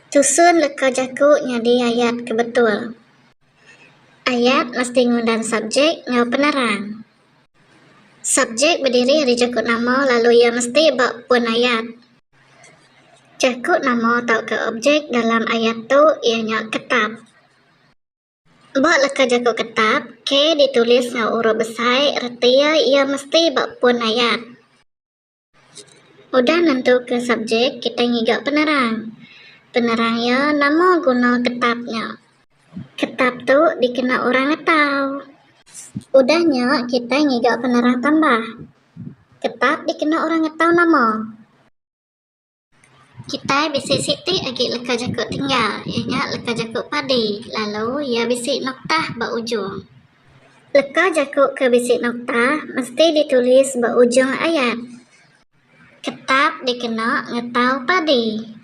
Tusun leka jaku nyadi ayat ke betul. Ayat mesti ngundan subjek enggau penerang. Subjek bediri ari jaku nama lalu iya mesti ba pun ayat. Jaku nama tauka objek dalam ayat tu iya nya ketap. Ba leka jaku ketap, K ditulis enggau urup besai reti iya iya mesti ba pun ayat. Udah nentuka subjek, kitai ngiga penerang. Penerang iya nama guna ketap nya. Ketap tu dikena orang ngetau. Udah nya kitai ngiga penerang tambah. Ketap dikena orang ngetau nama. Kitai bisi siti agi leka jaku tinggal iya nya leka jaku padi lalu iya bisi noktah ba ujung. Leka jaku ke bisi noktah mesti ditulis ba ujung ayat. Ketap dikena ngetau padi.